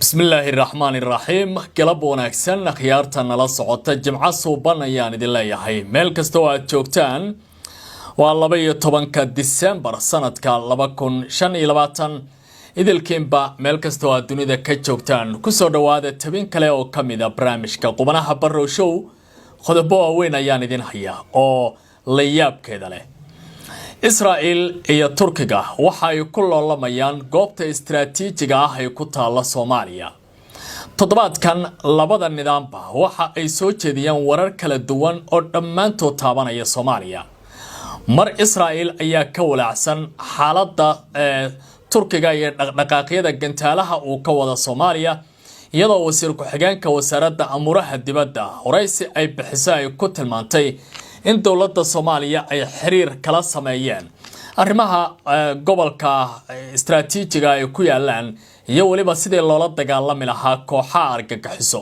Bismillaahi raxmaani raxiim. Galab wanaagsan, akhyaarta nala socota. Jimco suuban ayaan idin leeyahay meel kasta oo aad joogtaan. Waa 12-ka Disembar sanadka 2025. Idilkiinba meel kasta oo aad dunida ka joogtaan, kusoo dhowaada tabin kale oo ka mid a barnaamijka Qubanaha Barrow Show. Qodobo waaweyn ayaan idin hayaa oo la yaabkeeda leh. Israa'el iyo Turkiga waxa ay ku loolamayaan goobta istaraatiijiga ah ee ku taalla Soomaaliya. Toddobaadkan labada nidaamba waxa ay soo jeediyaan warar kala duwan oo dhammaantood taabanaya Soomaaliya. Mar Israa'el ayaa ka walaacsan xaaladda Turkiga iyo dhaqdhaqaaqyada gantaalaha uu ka wada Soomaaliya, iyadoo wasiir ku-xigeenka wasaaradda amuuraha dibadda horeysi ay bixiso ay ku tilmaantay in dowladda Soomaaliya ay xiriir kala sameeyeen arrimaha gobolka istaraatiijiga ay ku yaalaan iyo weliba sidii loola dagaalami lahaa kooxaha argagixiso.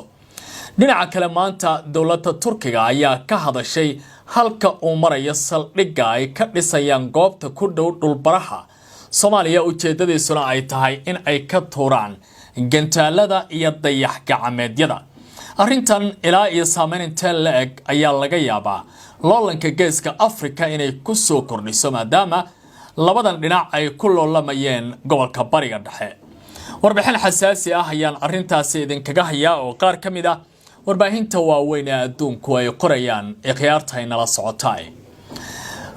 Dhinaca kale, maanta dowladda Turkiga ayaa ka hadashay halka uu marayo saldhigga ay ka dhisayaan goobta ku dhow dhulbaraha Soomaaliya, ujeedadiisuna ay tahay in ay ka tuuraan gantaalada iyo dayax gacmeedyada. Arrintan ilaa iyo saameyn intee la eg ayaa laga yaabaa loolanka Geeska Afrika inay ku soo kordhiso, maadaama labadan dhinac ay ku loolamayeen gobolka Bariga Dhexe? Warbixin xasaasi ah ayaan arrintaasi idinkaga hayaa oo qaar ka mid ah warbaahinta waaweyn ee adduunku ay qorayaan ee khiyaarta ay nala socotaay.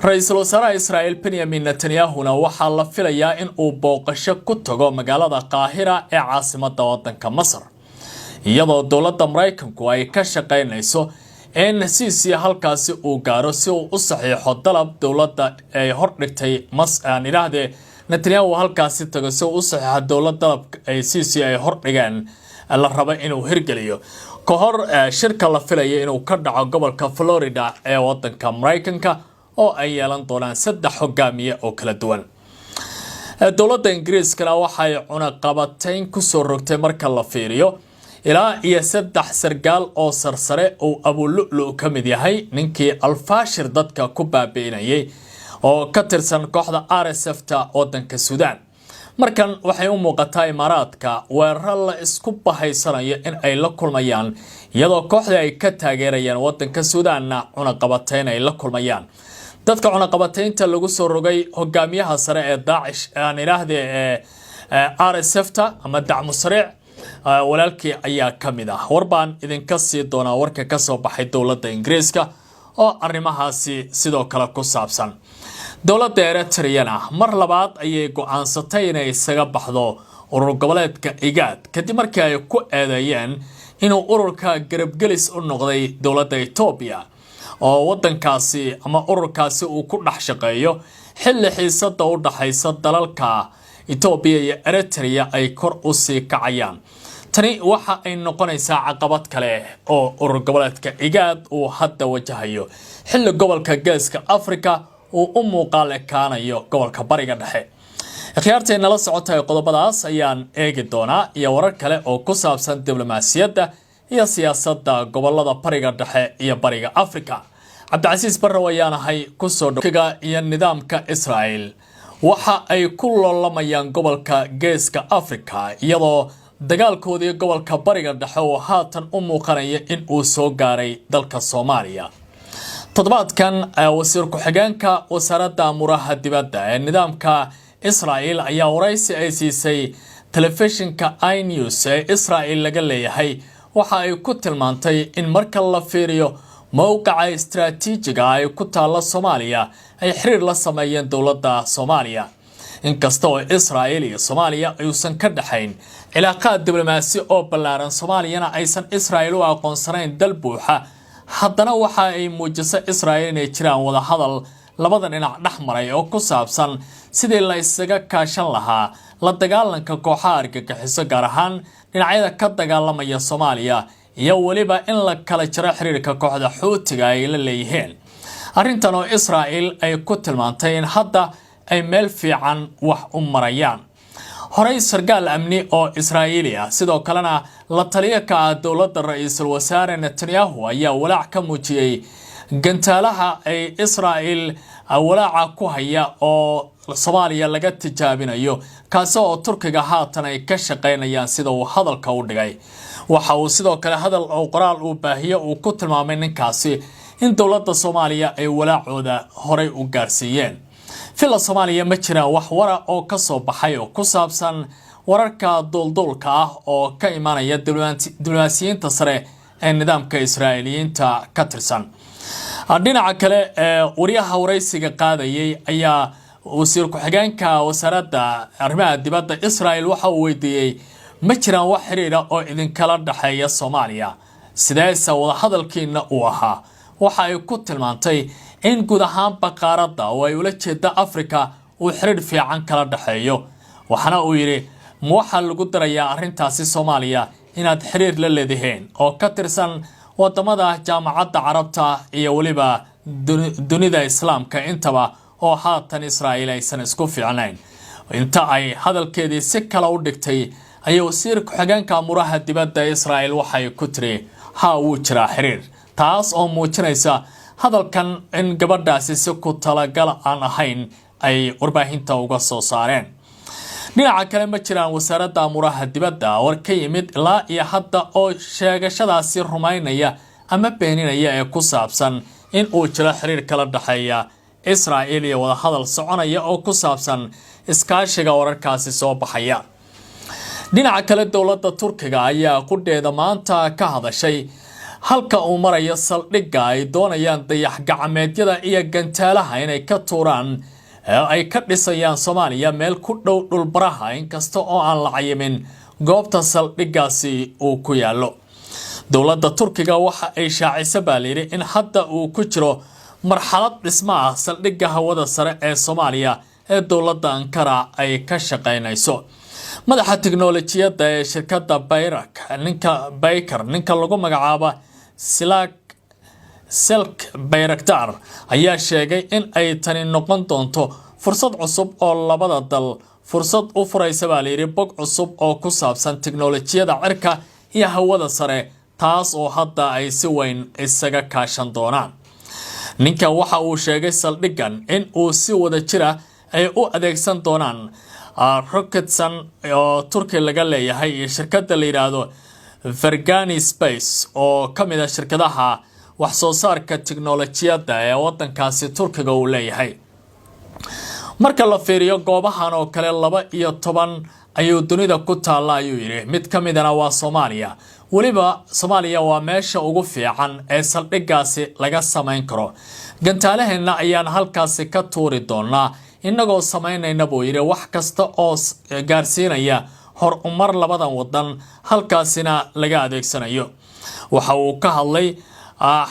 Ra-iisul wasaaraha Israa'el Benyamin Netanyahuna waxaa la filayaa in uu booqasho ku tago magaalada Qaahira ee caasimadda waddanka Masar, iyadoo dowladda Maraykanku ay ka shaqaynayso in Siisi halkaasi uu gaaro si uu u saxiixo dalab dowladda ay hordhigtay. Mas aan idhaahdee, Netanyahu halkaasi tago si uu u saxiixo dowlad dalab ay Siisi ay hordhigeen, la rabo inuu hirgeliyo ka hor shirka la filaya inuu ka dhaco gobolka Florida ee wadanka Maraykanka oo ay yeelan doonaan saddex hogaamiye oo kala duwan. Dowladda Ingiriiskana waxay cunaqabatayn kusoo rogtay, marka la fiiriyo, ilaa iyo saddex sargaal oo sarsare uu Abululu ka mid yahay, ninkii Alfashir dadka ku baabi'inayay oo ka tirsan kooxda RSF ta wadanka Suudaan. Markan waxay u muuqataa Imaaraadka weeraro la isku bahaysanayo in ay la kulmayaan, iyadoo kooxdii ay ka taageerayaan wadanka Suudaanna cunaqabatayn ay la kulmayaan. Dadka cunaqabataynta lagu soo rogay, hogaamiyaha sare ee Daacish, aan idhaahde ee RSF ta ama Dacmu Sariic, walaalkii ayaa ka mid ah. War baan idinka sii doonaa warka ka soo baxay dowladda Ingiriiska oo arrimahaasi sidoo kale ku saabsan. Dowladda Eritreyana mar labaad ayay go-aansatay inay isaga baxdo urur goboleedka IGAD, kadib markii ay ku eedeeyeen inuu ururka garabgelis u noqday dowladda Etoobiya oo wadankaasi ama ururkaasi uu ku dhex shaqeeyo, xilli xiisada u dhaxaysa dalalka Etoobiya iyo Eritrea ay kor u sii kacayaan. Tani waxa ay noqonaysaa caqabad kale oo urur goboleedka IGAD uu hadda wajahayo, xilli gobolka Geeska Africa uu u muuqaal ekaanayo gobolka Bariga Dhexe. Khiyaartay nala socotay, qodobadaas ayaan eegi doonaa iyo warar kale oo ku saabsan diblomaasiyadda iyo siyaasadda gobolada Bariga Dhexe iyo Bariga Africa. Cabdicasiis Barrow ayaan ahay. Kusoo dhokiga iyo nidaamka Israel waxa ay ku loolamayaan gobolka Geeska Africa, iyadoo dagaalkoodii gobolka Bariga Dhexe oo haatan u muuqanaya in uu soo gaaray dalka Soomaaliya. Toddobaadkan wasiir ku-xigeenka wasaaradda amuraha dibadda ee nidaamka Israel ayaa waraysi ay siisay telefishinka iNews ee Israel laga leeyahay waxa ay ku tilmaantay in marka la fiiriyo mowqaca istaraatiijiga ay ku taalla Soomaaliya, ay xiriir la sameeyeen dowladda Soomaaliya. Inkasta oo Israel iyo Soomaaliya ayuusan ka dhexayn cilaaqaad diblomaasi oo ballaaran, Soomaaliyana aysan Israel u aqoonsanayn dal buuxa, haddana waxa ay muujisay Israel inay jiraan wadahadal labada dhinac dhex maray oo ku saabsan sidii la isaga kaashan lahaa la dagaalanka kooxaha argagixiso, gaar ahaan dhinacyada ka dagaalamaya Soomaaliya, iyo weliba in la kala jaro xiriirka kooxda Xuutiga ay la leeyihiin. Arrintan oo Israel ay ku tilmaantay in hadda ay meel fiican wax u marayaan. Horey sarkaal amni oo Israa'iili ah, sidoo kalena la taliya ka ah dowladda ra-iisul wasaare Netanyahu, ayaa walaac ka muujiyey gantaalaha ay Israa'il walaaca ku haya oo Soomaaliya laga tijaabinayo, kaasi oo Turkiga haatan ay ka shaqaynayaan, sida uu hadalka u dhigay. Waxa uu sidoo kale hadal oo qoraal uu baahiye uu ku tilmaamay ninkaasi in dowladda Soomaaliya ay walaacooda horay u gaarsiiyeen. Villa Soomaaliya ma jiraan wax wara oo ka soo baxay oo ku saabsan wararka duulduulka ah oo ka imanaya diblomaasiyiinta sare ee nidaamka Israa'iiliyiinta ka tirsan. Dhinaca kale, waryaha waraysiga qaadayay ayaa wasiir ku-xigeenka wasaaradda arrimaha dibadda Israel waxa uu weydiiyey: ma jiraan wax xiriira oo idinkala dhexeeya Soomaaliya? Sideese wadahadalkiina uu ahaa? Waxa ay ku tilmaantay in guud ahaanba qaaradda, oo ay ula jeeda Africa, uu xiriir fiican kala dhexeeyo. Waxaana uu yidhi: ma waxaa lagu darayaa arrintaasi Soomaaliya inaad xiriir la leediheen oo ka tirsan wadamada Jaamacadda Carabta iyo weliba dunida Islaamka intaba, oo haatan Israa'iil aysan isku fiicnayn? Inta ay hadalkeedii si kale u dhigtay ayay wasiir ku-xigeenka amuraha dibadda Israa'il waxay ku tiri: haa, wuu jiraa xiriir. Taas oo muujinaysa hadalkan in gabadhaasi si ku talagal aan ahayn ay warbaahinta uga soo saareen. Dhinaca kale, ma jiraan wasaaradda amuraha dibadda war ka yimid ilaa iyo hadda oo sheegashadaasi rumaynaya ama beeninaya ee ku saabsan in uu jiro xiriir kala dhexeeya Israa'il iyo wadahadal soconaya oo ku saabsan iskaashiga wararkaasi soo baxaya. Dhinaca kale, dowladda Turkiga ayaa qudheeda maanta ka hadashay halka uu marayo saldhigga ay doonayaan dayax gacmeedyada iyo gantaalaha inay ka tuuraan ay ka dhisayaan Soomaaliya meel ku dhow dhulbaraha, inkasta oo aan la cayimin goobta saldhiggaasi uu ku yaallo. Dowladda Turkiga waxa ay shaacisa baa layidhi in hadda uu ku jiro marxalad dhismo ah saldhigga hawada sare ee Soomaaliya ee dowladda Ankara ay ka shaqaynayso. Madaxa tiknolojiyadda ee shirkadda Bayrak, ninka Bayker, ninka lagu magacaabo Silak Selk Bayraktar, ayaa sheegay in ay tani noqon doonto fursad cusub oo labada dal fursad u furaysa baa layidhi bog cusub oo ku saabsan tiknolojiyada cirka iyo hawada sare, taas oo hadda ay si weyn isaga kaashan doonaan. Ninkan waxa uu sheegay saldhiggan in uu si wada jira ay u adeegsan doonaan Roketsan oo Turki laga leeyahay iyo shirkadda la yidhaahdo Fergani Space, oo ka mid ah shirkadaha wax soo saarka tiknolojiyadda ee wadankaasi Turkiga uu leeyahay. Marka la fiiriyo goobahan oo kale, 12 ayuu dunida ku taalla, ayuu yidhi. Mid ka midana waa Soomaaliya. Weliba Soomaaliya waa meesha ugu fiican ee saldhiggaasi laga samayn karo. Gantaalaheenna ayaan halkaasi ka tuuri doonaa, innagoo samaynayna, buu yidhi, wax kasta oo gaarsiinaya horumar labadan wadan, halkaasina laga adeegsanayo. Waxa uu ka hadlay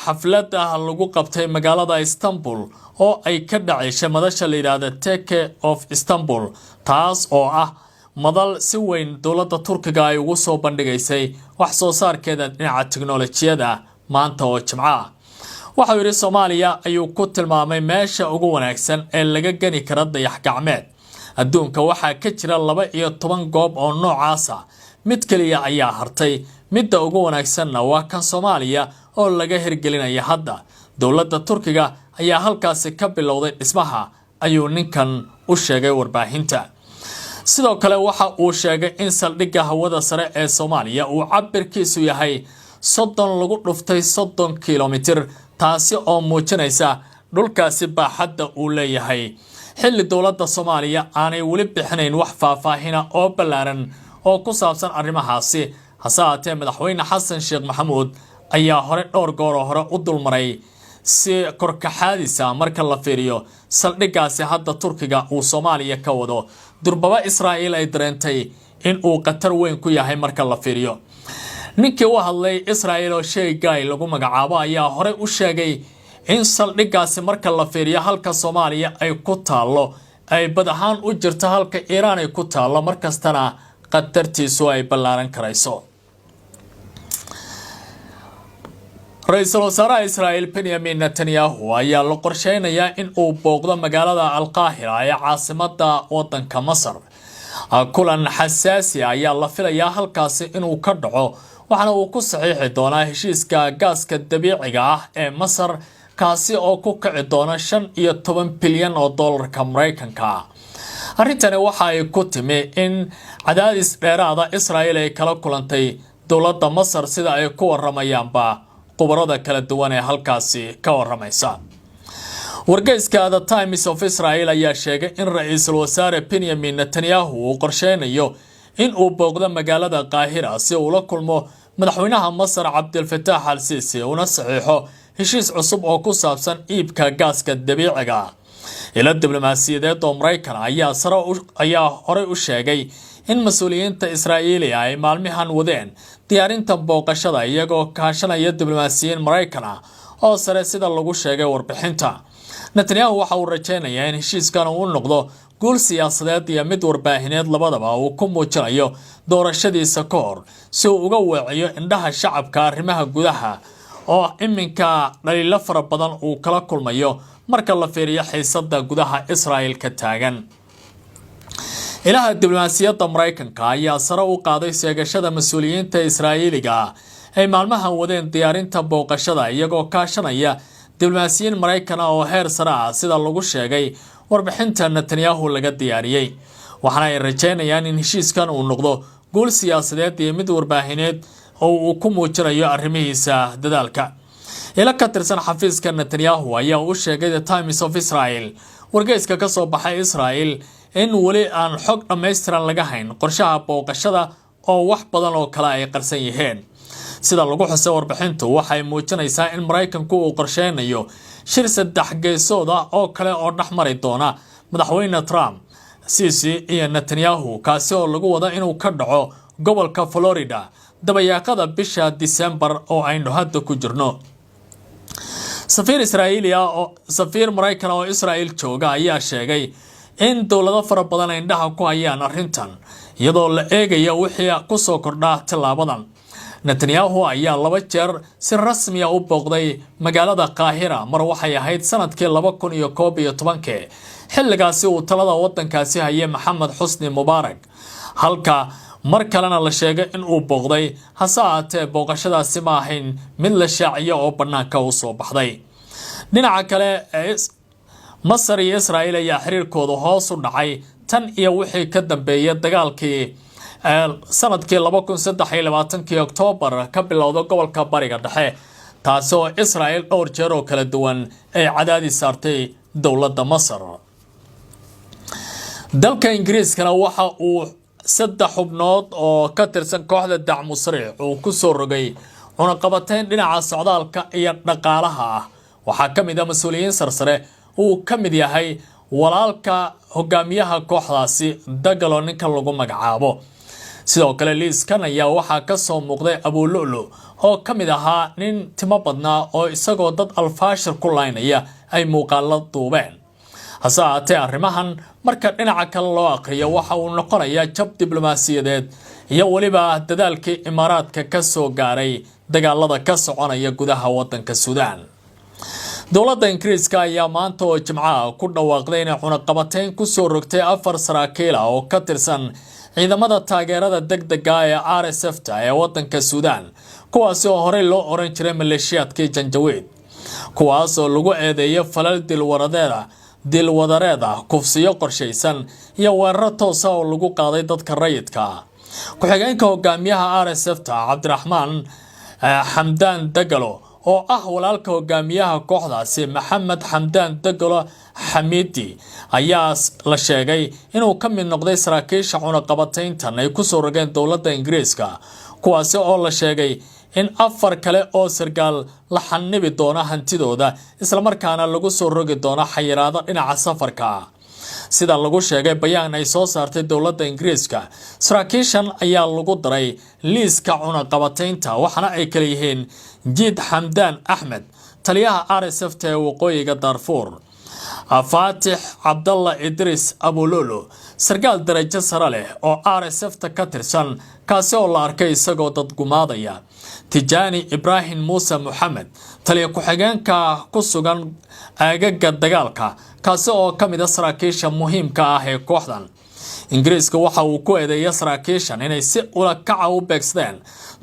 xaflad ah lagu qabtay magaalada Istanbul oo ay ka dhacayshay madasha la yidhaahda Tech of Istanbul, taas oo ah madal si weyn dowladda Turkiga ay ugu soo bandhigaysay wax soo saarkeeda dhinaca tiknolojiyada maanta oo Jimco ah. Waxau yidhi Soomaaliya ayuu ku tilmaamay meesha ugu wanaagsan ee laga gani kara dayax gacmeed. Adduunka waxaa ka jira 12 goob oo noocaas ah, mid keliya ayaa hartay. Midda ugu wanaagsanna waa kan Soomaaliya oo laga hirgelinaya hadda. Dowladda Turkiga ayaa halkaasi ka bilowday dhismaha, ayuu ninkan u sheegay warbaahinta. Sidoo kale waxa uu sheegay in saldhigga hawada sare ee Soomaaliya uu cabirkiisu yahay 30 lagu dhuftay 30 kilomitir, taasi oo muujinaysa dhulkaasi baaxadda uu leeyahay, xilli dowladda Soomaaliya aanay weli bixinayn wax faahfaahina oo ballaaran oo ku saabsan arrimahaasi. Hase haatee, Madaxweyne Xasan Sheekh Maxamuud ayaa hore dhowr goor oo hore u dulmaray si korkaxaadisa marka la fiiriyo saldhiggaasi hadda Turkiga uu Soomaaliya ka wado. Durbaba Israa'iil ay dareentay in uu khatar weyn ku yahay marka la fiiriyo. Ninkii u hadlay Israa'iil oo Shay Guy lagu magacaabo ayaa horey u sheegay in saldhiggaasi, marka la fiiriyo halka Soomaaliya ay ku taallo, ay bad ahaan u jirto halka Iiraan ay ku taallo, markastana khatartiisu ay ballaaran karayso. Ra-iisul wasaaraha Israa'iil Benyamin Netanyahu ayaa la qorsheynayaa in uu booqdo magaalada Alqaahira ee caasimada wadanka Masar. Kulan xasaasi ayaa la filayaa halkaasi inuu ka dhaco, waxaana uu ku saxiixi doonaa heshiiska gaaska dabiiciga ah ee Masar, kaasi oo ku kici doona 15 bilyan oo doolarka Maraykanka ah. Arrintani waxa ay ku timi in cadaadis dheeraada Israel ay kala kulantay dowladda Masar, sida ay ku waramayaanba khubarada kala duwan ee halkaasi ka waramaysa. Wargeyska The Times of Israel ayaa sheegay in Ra-iisul Wasaare Benyamin Netanyahu uu qorsheynayo in uu booqdo magaalada Qaahira si uu la kulmo madaxweynaha Masar Cabdilfataax Al Siisi, una saxiixo heshiis cusub oo ku saabsan iibka gaaska dabiiciga. Ilo diblomaasiyadeed oo Maraykan ayaa horey u sheegay in mas-uuliyiinta Israa'iiliya ay maalmihan wadeen diyaarinta booqashada, iyagoo kaashanaya diblomaasiyiin Maraykan ah oo sare, sida lagu sheegay warbixinta. Netanyahu waxa uu rajeynayaa in heshiiskan uu u noqdo guul siyaasadeed iyo mid warbaahineed labadaba uu ku muujinayo doorashadiisa ka hor, si uu uga weeciyo indhaha shacabka arrimaha gudaha oo iminka dhaliilo fara badan uu kala kulmayo marka la fiiriyo xiisada gudaha Israel ka taagan. Ilaha diblomaasiyadda Maraykanka ayaa sare u qaaday sheegashada mas-uuliyiinta Israa'iiliga ah ay maalmahan wadeen diyaarinta booqashada, iyagoo kaashanaya diblomaasiyiin Maraykan ah oo heer sare ah, sida lagu sheegay warbixinta Netanyahu laga diyaariyey. Waxaana ay rajeynayaan in heshiiskan uu noqdo guul siyaasadeed iyo mid warbaahineed oo uu ku muujinayo arrimihiisa dadaalka. Ilo ka tirsan xafiiska Netanyahu ayaa u sheegay The Times of Israel, wargeyska ka soo baxay Israel, in weli aan xog dhammaystiran laga hayn qorshaha booqashada oo wax badan oo kale ay qarsan yihiin. Sida lagu xusay warbixintu, waxay muujinaysaa in Maraykanku uu qorsheynayo shir saddex geesood ah oo kale oo dhex mari doona Madaxweyne Trump, Sisi iyo Netanyahu, kaasi oo lagu wado inuu ka dhaco gobolka Florida dabayaaqada bisha Disembar oo aynu hadda ku jirno. Safiir Israa'iili ah oo safiir Maraykan oo Israa'iil jooga ayaa sheegay in dowlado fara badan ay indhaha ku hayaan arrintan, iyadoo la eegaya wixii kusoo kordha tillaabadan. Netanyahu ayaa laba jeer si rasmiya u booqday magaalada Qaahira. Mar waxay ahayd sanadkii 2011-kii, xilligaasi uu talada wadankaasi hayay Maxamed Xusni Mubaarak, halka mar kalena la sheegay in uu booqday. Hase ahaatee, booqashadaasi ma ahayn mid la shaaciyo oo bannaanka u soo baxday. Dhinaca kale, Masar iyo Israa'iil ayaa xiriirkooda hoos u dhacay tan iyo wixii ka dambeeyay dagaalkii sanadkii 2023-kii Oktoobar ka bilowda gobolka Bariga Dhexe, taasi oo Israa'iil dhowr jeer oo kala duwan ay cadaadis saartay dowladda Masar. Dalka Ingiriiskana waxa uu saddex xubnood oo ka tirsan kooxda Dacmu Sariic uu ku soo rogay cunaqabateyn dhinaca socdaalka iyo dhaqaalaha ah. Waxaa ka mid ah mas-uuliyiin sarsare uu ka mid yahay walaalka hogaamiyaha kooxdaasi, Dagalo ninka lagu magacaabo. Sidoo kale, liiskan ayaa waxaa ka soo muuqday Abululu oo ka mid ahaa nin timo badnaa oo isagoo dad Alfaashir ku laynaya ay muuqaalo duubeen. Hase ahaatee, arrimahan marka dhinaca kale loo aqriyo, waxa uu noqonayaa jab diblomaasiyadeed iyo weliba dadaalkii Imaaraadka ka soo gaaray dagaalada ka soconaya gudaha wadanka Suudaan. Dowladda Ingiriiska ayaa maanta oo Jimcaha ku dhawaaqday inay cunaqabateyn kusoo rogtay afar saraakiil ah oo ka tirsan ciidamada taageerada degdega ee RSF ta ee wadanka Suudaan, kuwaasi oo horey loo oran jiray maleeshiyaadkii Janjaweed, kuwaas oo lagu eedeeyo falal dilwadareed ah, kufsiyo qorshaysan iyo weeraro toosa oo lagu qaaday dadka rayidka ah. Ku-xigeenka hogaamiyaha RSF ta, Cabdiraxmaan Xamdaan Dagalo, oo ah walaalka hogaamiyaha kooxdaasi Maxamed Xamdaan Dagalo Xamiidi, ayaa la sheegay inuu ka mid noqday saraakiisha cunaqabatayntan ay kusoo rogeen dowladda Ingiriiska, kuwaasi oo la sheegay in afar kale oo sargaal la xanibi doono hantidooda, islamarkaana lagu soo rogi doono xayiraado dhinaca safarka ah, sida lagu sheegay bayaan ay soo saartay dowladda Ingiriiska. Saraakiishan ayaa lagu daray liiska cunaqabataynta, waxaana ay kala yihiin Jiid Xamdaan Axmed, taliyaha RSF ta ee waqooyiga Daarfuur; Faatix Cabdalla Idris Abulolo, sarkaal darajo sare leh oo RSF ta ka tirsan, kaasi oo la arkay isagoo dad gumaadaya; Tijaani Ibraahim Muuse Moxamed, taliya ku-xigeenka ku sugan aagaga dagaalka, kaasi oo ka mid ah saraakiisha muhiimka ah ee kooxdan; Ingiriiska waxa uu ku eedeeya saraakiishan inay si ula kaca u beegsadeen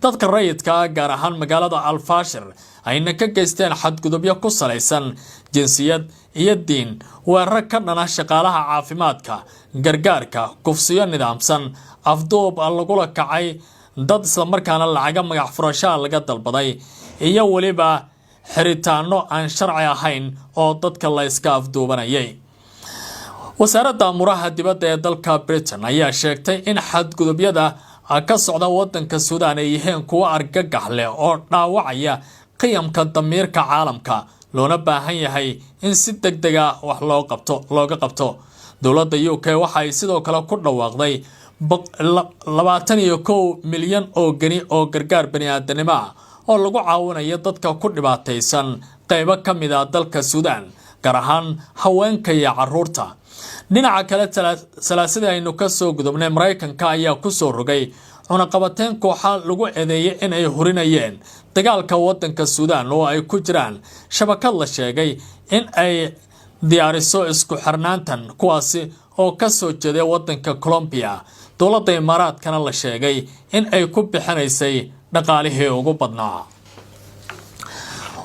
dadka rayidka ah, gaar ahaan magaalada Alfashir, ayna ka geysteen xadgudubyo ku salaysan jinsiyad iyo diin, weerar ka dhana shaqaalaha caafimaadka, gargaarka, kufsiyo nidaamsan, afduub lagula kacay dad, islamarkaana lacaga magac furashaha laga dalbaday, iyo weliba xiritaano aan sharci ahayn oo dadka la iska afduubanayay. Wasaaradda amuraha dibadda ee dalka Britain ayaa sheegtay in xadgudubyada ka socda wadanka Suudaan ay yihiin kuwo argagax leh oo dhaawacaya qiyamka damiirka caalamka, loona baahan yahay in si deg dega wax loo qabto looga qabto. Dowladda UK waxa ay sidoo kale ku dhawaaqday 21 milyan oo geni oo gargaar bani-aadanimo ah oo lagu caawinayo dadka ku dhibaataysan qeybo ka mid ah dalka Suudaan, gaar ahaan haweenka iyo caruurta. Dhinaca kale, Salaasadii aynu kasoo gudubnay, Maraykanka ayaa kusoo rogay cunaqabateyn kooxa lagu eedeeyay inay hurinayeen dagaalka wadanka Suudaan, oo ay ku jiraan shabakad la sheegay in ay diyaariso isku xirnaantan, kuwaasi oo kasoo jeeday wadanka Colombia, dowladda Imaaraadkana la sheegay in ay ku bixinaysay dhaqaalihii ugu badnaa.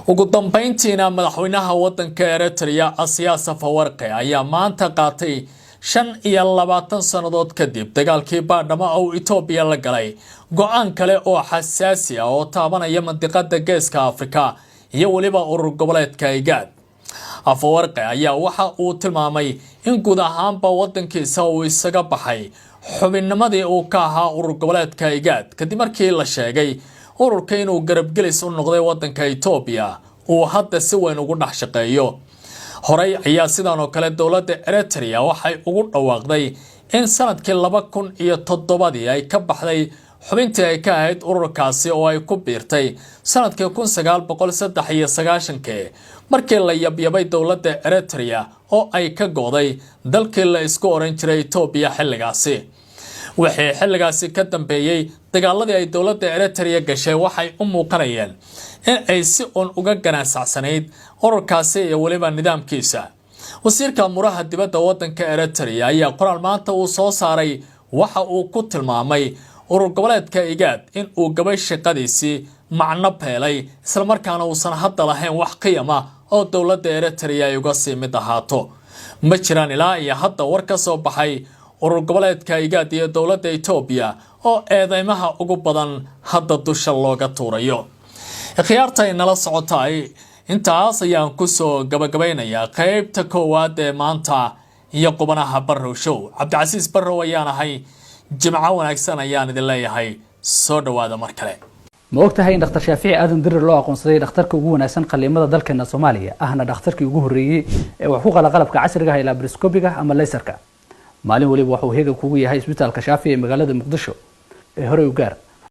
Ugu dambeyntiina, madaxweynaha wadanka Eritrea Asiyaas Afawarqe ayaa maanta qaatay, 25 sannadood kadib dagaalkii Baadhama oo Itoobiya la galay, go-aan kale oo xasaasi ah oo taabanaya mandiqada Geeska Afrika iyo weliba urur goboleedka IGAD. Afawarqe ayaa waxa uu tilmaamay in guud ahaanba wadankiisa uu isaga baxay xubinnimadii uu ka ahaa urur goboleedka IGAD, kadib markii la sheegay ururka inuu garabgelis u noqday wadanka Itoobiya uu hadda si weyn ugu dhex shaqeeyo. Horey ayaa sidan oo kale dowladda Eritrea waxay ugu dhawaaqday in sanadkii 2007-dii ay ka baxday xubintii ay ka ahayd ururkaasi, oo ay ku biirtay sanadkii 1993-kii, markii la yabyabay dowladda Eritrea oo ay ka go'day dalkii la isku oran jiray Itoobiya xilligaasi. Wixii xilligaasi ka dambeeyey, dagaaladii ay dowladda Eritrea gashay waxay u muuqanayeen in ay si uun uga ganaasacsanayd ururkaasi iyo weliba nidaamkiisa. Wasiirka amuraha dibadda wadanka Eritrea ayaa qoraal maanta uu soo saaray waxa uu ku tilmaamay urur goboleedka IGAD in uu gabay shaqadiisii, macno beelay, islamarkaana uusan hadda lahayn wax qiyama oo dowladda Eritrea ay uga sii mid ahaato. Ma jiraan ilaa iyo hadda war ka soo baxay urur goboleedka IGAD iyo dowladda Itoobiya oo eedeymaha ugu badan hadda dusha looga tuurayo. Khiyaarta ay nala socotaay, intaas ayaan kusoo gabagabaynayaa qeybta koowaad ee maanta iyo qubanaha Barrow Show. Cabdicasiis Barrow ayaan ahay. Jimco wanaagsan ayaan idin leeyahay. Soo dhawaada mar kale. Ma og tahay in Dhakhtar Shaafici Aadan Dirir loo aqoonsaday dhakhtarka ugu wanaagsan qaliimada dalkeena Soomaaliya, ahna dhakhtarkii ugu horreeyey ee wax ku qala qalabka casriga ah ee laparoscopiga ama laserka? Maalin waliba waxuu heegan kugu yahay Isbitaalka Shaafici ee magaalada Muqdisho. Ee horey u gaar.